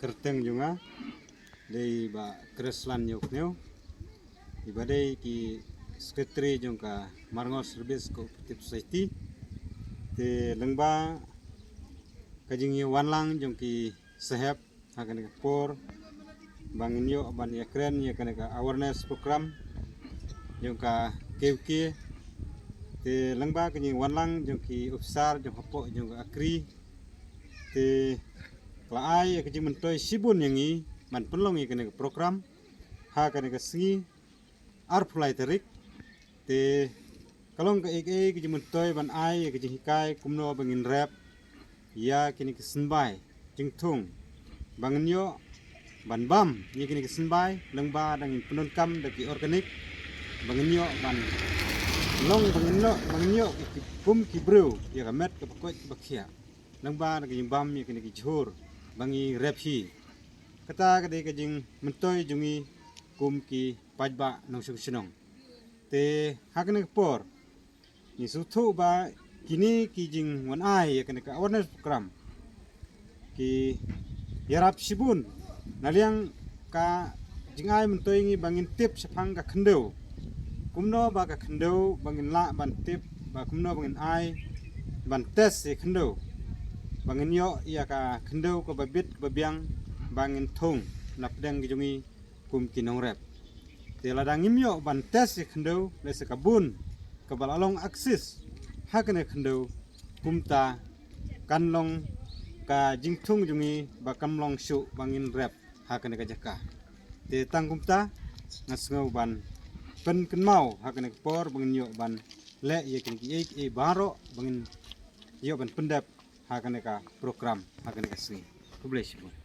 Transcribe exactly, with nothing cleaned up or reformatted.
Kyrteng jong nga dei Bah Kreslan Ïewkñiaw, iba dei ki secretary jong ka Marngo Service Cooperative Society. Te lyngba ka jingïawanlang jong ki sahep ha kane ka por ba ngin ïoh ban ïakren ïa kane ka awareness program jong ka K U K. Te lyngba ka jingïawanlang jong ki officer jong hapoh jong ka Akri, te ka la ai ïa ka jingmyntoi shibun ïa ngi ban pynlong ïa kane ka program ha kane ka sngi arphew lai tarik. Te ka long kaei kaei ka jingmyntoi ban ai ïa ka jinghikai kumno ba ngin rep ïa kine ki symbai jingthung ba ngin ïoh ban bam ïa kine ki symbai lyngba da ngin pyndonkam da ki organic ba ngin ïoh ban long ba ngin ïoh, ba ngin ïoh ki, ki kum ki briew ïa ka met kaba koit kaba khiah lyngba da ka jingbam ïa kine ki jhur ba ngi rep hi. Kata ka dei ka jingmyntoi jong ngi kum ki paidbah nongshong shnong. Te ha kane ka por ngi sngewthuh ba kine ki jingwan ai ïa kane ka awareness program ki ïarap shibun na liang ka jingai myntoi ngi ba ngin tip shaphang ka khyndew. Kumno ba ka khyndew ba ngin lah ban tip ba kumno ba ngin ai ban test ïa khyndew ba ngin ïoh ïa ka khyndew kaba bit kaba biang ba ngin thung na pdeng ki jong ngi kum ki nongrep. Te lada ngim ïoh ban test ïa khyndew lehse ka bun kaba la long access ha kane khyndew, kumta kan long ka jingthung jong ngi ba kam long shuh ba ngin rep ha kane ka jaka. Te tang kumta nga sngew ban pynkynmaw ha kane ka por ba ngin ïoh ban leh ïa kine kiei kiei baroh ba ngin ïoh ban pyndep ha kane ka program ha kane ka sngi. Khublei shibun.